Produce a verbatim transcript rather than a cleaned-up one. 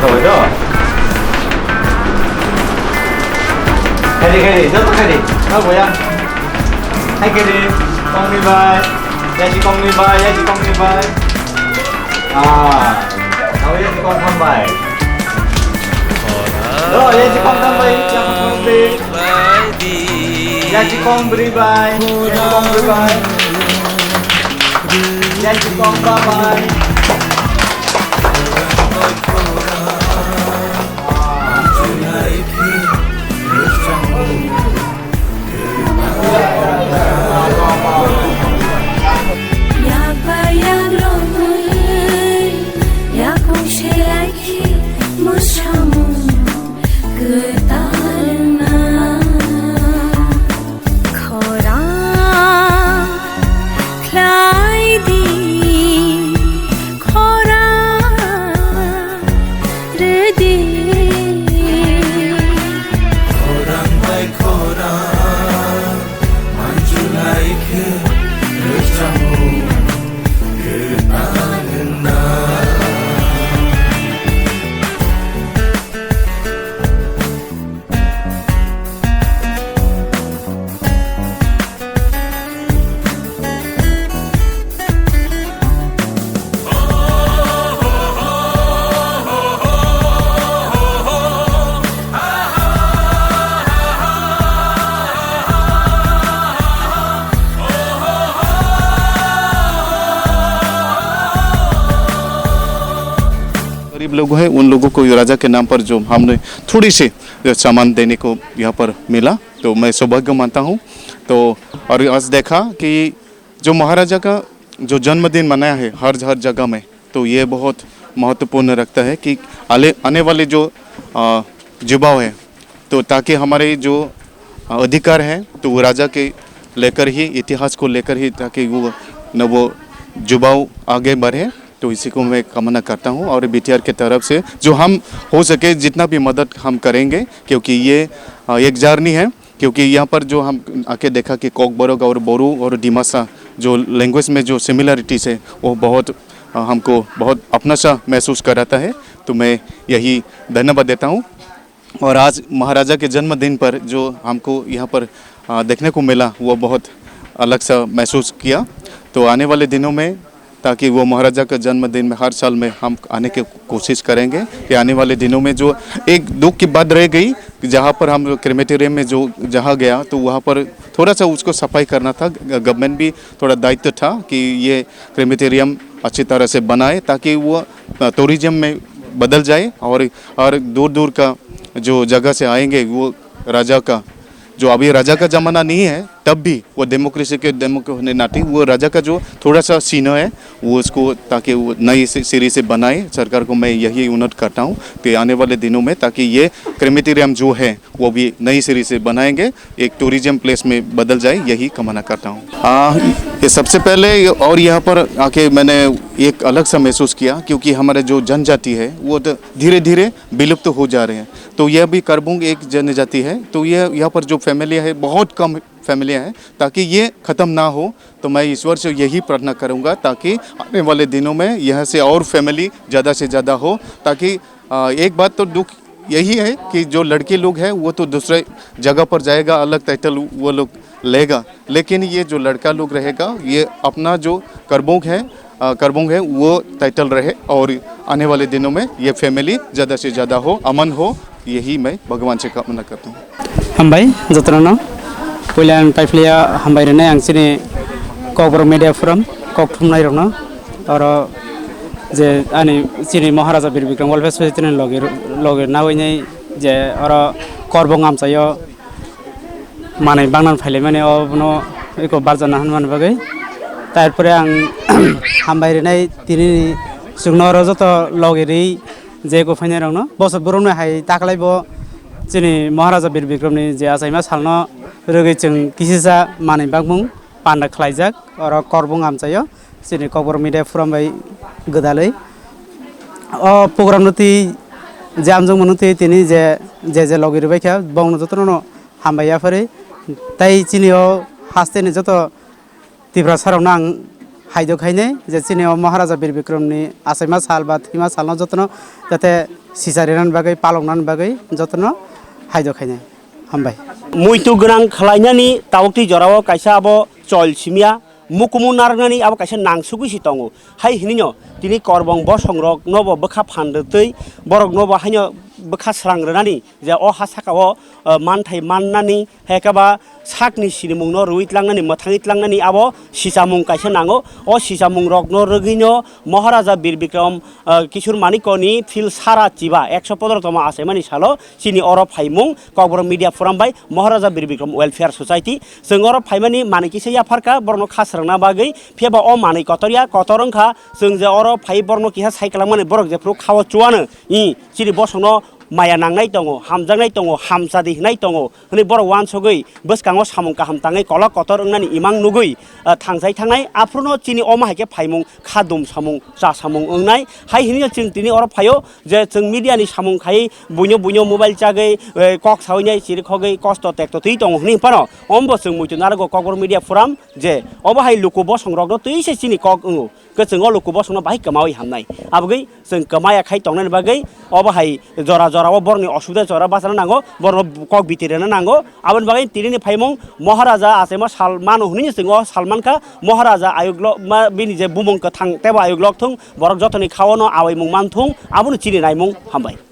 Khabai do. Khaidi, khaidi, joto khaidi. Khabai ya. Hai khaidi, kongni bai. Yaji kongni bai, yaji kongni bai. Ah, khabai yaji kong tham bai. Do, yaji kong tham bai, yaji kong tham bai. Yaji kong bri bai, yaji kong bri bai. Yaji kong ba bai. Yakba yagrogwi yakung selaikhe mwsamung kwtal wngna. Khorang khlai di, khorang rwdi. Khorang bai khorang manjulai khe rwchapmung kwtal wngna. गरीब लोग है, उन लोगों को राजा के नाम पर जो हमने थोड़ी सी जो सामान देने को यहाँ पर मिला, तो मैं सौभाग्य मानता हूँ। तो और आज देखा कि जो महाराजा का जो जन्मदिन मनाया है हर हर जगह में, तो ये बहुत महत्वपूर्ण रखता है कि आले आने वाले जो अ, युवाओं है, तो ताकि हमारे जो अ, अधिकार है, तो वो राजा के लेकर ही, इतिहास को लेकर ही, ताकि वो न वो युवाओं आगे बढ़े। तो इसी को मैं कामना करता हूँ और बीटीआर के तरफ से जो हम हो सके जितना भी मदद हम करेंगे, क्योंकि ये अ, एक जर्नी है। क्योंकि यहाँ पर जो हम आके देखा कि कोकबोरोक और बोरो और डिमासा जो लैंग्वेज में जो सिमिलरिटीज है, वो बहुत अ, हमको बहुत अपना सा महसूस कराता है। तो मैं यही धन्यवाद देता हूँ। और आज महाराजा के जन्मदिन पर जो हमको यहाँ पर अ, देखने को मिला, वो बहुत अलग सा महसूस किया। तो आने वाले दिनों में, ताकि वो महाराजा का जन्मदिन में हर साल में हम आने की कोशिश करेंगे कि आने वाले दिनों में जो एक दुख की बात रह गई, जहाँ पर हम क्रेमेटोरियम में जो जहाँ गया, तो वहाँ पर थोड़ा सा उसको सफाई करना था। गवर्नमेंट भी थोड़ा दायित्व था कि ये क्रेमेटोरियम अच्छी तरह से बनाए, ताकि वो टूरिज्म में बदल जाए और, और दूर दूर का जो जगह से आएंगे, वो राजा का, जो अभी राजा का ज़माना नहीं है, तब भी वो डेमोक्रेसी के डेमोक्रेसी होने नाते वो राजा का जो थोड़ा सा सीन है, वो उसको, ताकि वो नई से, सिरे से बनाए। सरकार को मैं यही अनुरोध करता हूँ कि आने वाले दिनों में, ताकि ये क्रेमेटोरियम जो है, वो भी नई सिरे से बनाएंगे, एक टूरिज्म प्लेस में बदल जाए, यही कामना करता हूँ। आ, ये सबसे पहले ये, और यहाँ पर आके मैंने एक अलग सा महसूस किया, क्योंकि हमारे जो जनजाति है, वो तो धीरे धीरे विलुप्त हो जा रहे हैं। तो यह भी करबुंग एक जनजाति है, तो ये यहाँ पर जो फैमिली है, बहुत कम फैमिलियाँ हैं, ताकि ये ख़त्म ना हो। तो मैं ईश्वर से यही प्रार्थना करूँगा, ताकि आने वाले दिनों में यहाँ से और फैमिली ज़्यादा से ज़्यादा हो, ताकि अ, एक बात तो दुख यही है कि जो लड़के लोग हैं, वो तो दूसरे जगह पर जाएगा, अलग टाइटल वो लोग लेगा, लेकिन ये जो लड़का लोग रहेगा, ये अपना जो करबोंग है, अ, करबोंग है, वो टाइटल रहे और आने वाले दिनों में ये फैमिली ज़्यादा से ज़्यादा हो, अमन हो, यही मैं भगवान से कामना करता हूँ। Hambai jotono no. Puila ang taiphlaiya hambai rwnai ang chini Kokborok Media Forum kokthumnai rokno. Oro je ani chini Maharaja Bir Bikram Welfare Society ni logi, logi nawi nai je oro Korbong amchaio manwi bangnan phailaimani obono eko barjana hwnmani bagwi. Tarpore ang hambai rwnai tini chwngno oro joto logi rwi je eko phainai rokno. Bosor borokno hai taklai bo chini Maharaja Bir Bikramni je achaima salno rwgwi chwng kisisa manwi bakmung panda khlaijak oro Korbong amchaio chini Kokborok Media Forum bai gwdalwi. O program no twi je amjokmano twi tini je, je, je logi rwbaikha bongno jotono no hambai yapharwi. Tai chini o hasteni joto Tiprasarokno ang Haido khainai je chini o Maharaja Bir Bikramni achaima sal ba thwima salno jotono jate sichari nani bagwi, palok nani bagwi jotono haido khainai. Hambai. Muitu gwnang khlainani tabukti jorao kaisa abo chol simya, mukumu narwknani abo kaisa nangsugwi se tongo. Hai hinino tini korbong bosongrokno bo bwkha phan rwtwi, borokno bo haino bwkha srang rwnani je o ha sakao, o, manthai mannani, hai khe ba sakni sinimungno rwui tlangnani, mwthangwi tlangnani abo sichamung kaisa nango. O sichamungrokno rwgwino Maharaja Bir Bikram, o, Kishore Manikyani phil sara chiba ekso pondro toma achaimani salo chini oro phaimung Kokborok Media Forum bai Maharaja Bir Bikram Welfare Society. Chwng oro phaimani manwi kisa yapharkha borokno kha srangna bagwi, phiya ba o manwi kotor ya, kotor wngkha. Chwng je oro phai borokno kisa sai kwlangmani, borok jephru khao chuwano, i, chini bosongno maya nangnai tongo, hamjaknai tongo, hamchadi hwnwi tongo, hwnwi borok uansugwi bwskango samung kaham tangwi kolok kotor wngnani imang nugwi, ah, thangjai thangnai. Aphruno chini omo hai khe phaimung kha dum samung, cha samung wngnai. Hai hinwi chwng tini oro phaio je chwng media ni samung khai buino buino mobile chagwi, eh, kok sawi nai chiri khogwi kosto tekto twi tongo hwnwi phano omo bo chwng muitu narwgo Kokborok Media Forum je obo hai luku bosongrokno twi se chini kok wngo. Kwchwng o luku bosongno bahai kwmawi hamnai. Abogwi chwng kwmaya khai tongnani bagwi obo hai jora jora o borokni osubida jora bachana nango, borokno kok biti rwna nango. Aboni bagwi tinini phaimung Maharaja achaima sal mano hwnwi chwng o sal mankha. Maharaja ayuk lo-, ma-, bini je bumung kwthang tebo ayuk lok thung, borok jotoni khaono awaimung man thung, abono chini naimung. Hambai.